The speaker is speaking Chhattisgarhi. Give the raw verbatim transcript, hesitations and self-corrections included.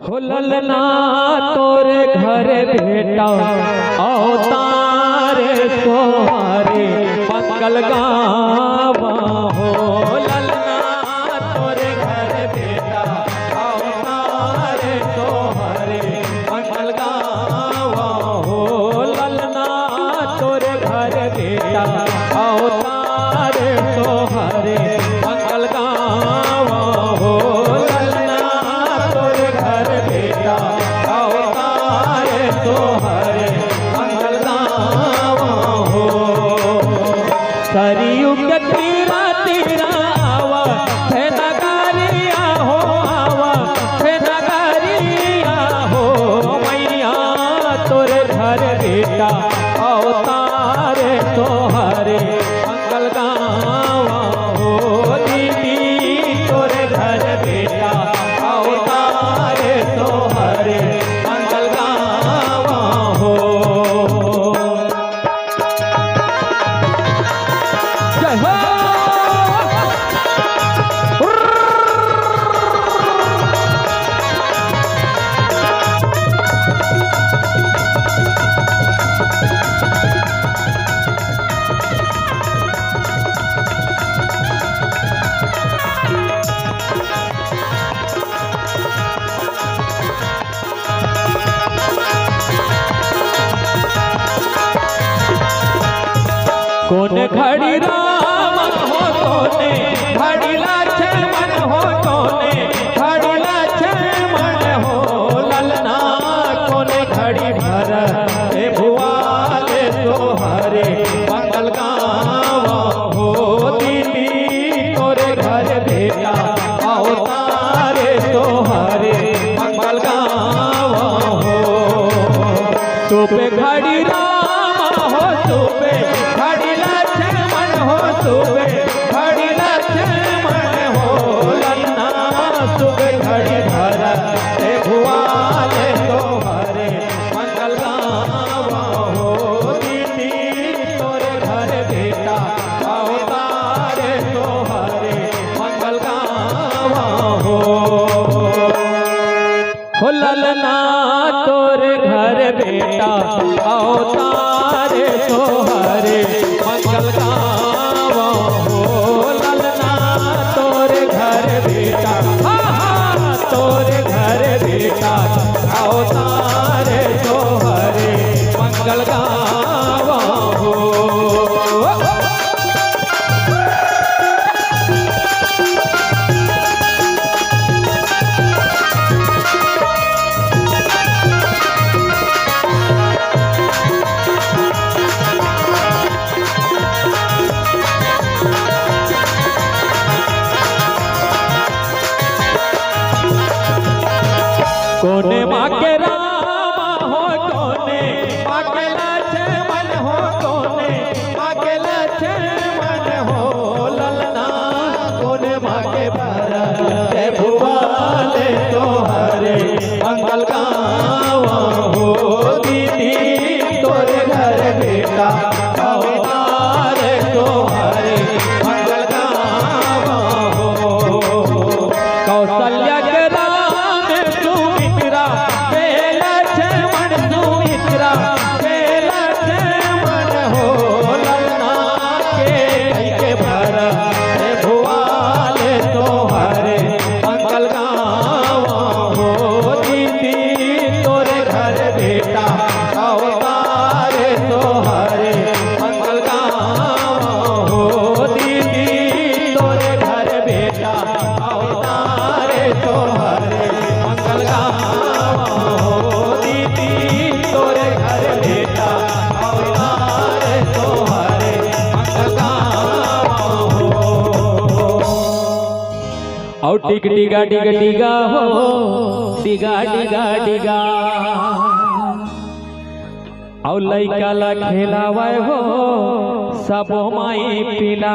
हो ललना तोरे घर बेटा अवतार तोहरे मंगल गावा। हो ललना तोरे घर बेटा अवतार तोहरे मंगल गावा। हो ललना तोरे घर बेटा अवतार तोहरे मंगल गावा। हो ललना तोरे घर बेटा अवतार तोहरे मंगल गावा। हो सरयू के तीरा तीरा आवा, हे नगरिया हो आवा, हे नगरिया हो मैया तोरे घर बेटा अवतार तोहरे मंगल गावा। हो दीदी तोरे घर बेटा अवतार तोहरे मंगल गावा। हो जय हो। कोन घड़ी राम हो, कोन घड़ी लक्ष्मण हो, कोन घड़ी लक्ष्मण हो ललना। कोन घड़ी भरत भुआल तोहरे मंगल गावा। हो दीदी तोरे घर बेटा अवतार तोहरे मंगल गावा। हो सुबे घड़ी राम हो, सुबे घड़ी लक्ष्मण हो, सुबे घड़ी लक्ष्मण हो ललना। सुबे घड़ी भरत भुआल तोहरे मंगल गावा। हो दीदी तोरे घर बेटा अवतार तोहरे मंगल गावा। हो हो ललना तोरे घर बेटा अवतार तोहरे मंगल गावा। हो ललना तोरे घर बेटा, हा, हा, तोरे घर बेटा अवतार तोहरे मंगल गावा। हो कोने माँ के राम हो, कोने माँ के लक्ष्मण हो, कोने माँ के लक्ष्मण हो ललना। कोने माँ के भरत भुआल तोहरे मंगल गावा। हो दीदी तोरे घर बेटा अवतार तोहरे मंगल गावा। हो कौशल्या के राम सुमित्रा के लक्ष्मण, सुमित्रा के लक्ष्मण हो ललना। के कई के भरत भुआल तोहरे मंगल गावा। हो दीदी तोरे घर बेटा अवतार तोहरे मंगल गावा। हो दीदी तोरे घर बेटा अवतार तोहरे मंगल गावा। हो दीदी तोरे घर बेटा अवतार तोहरे मंगल गावा। हो अउ टिक टिगा टिक टिगा हो, टिगा टिगा टिगा। अउ लइका ला खेलावय हो, सबो माई पिला।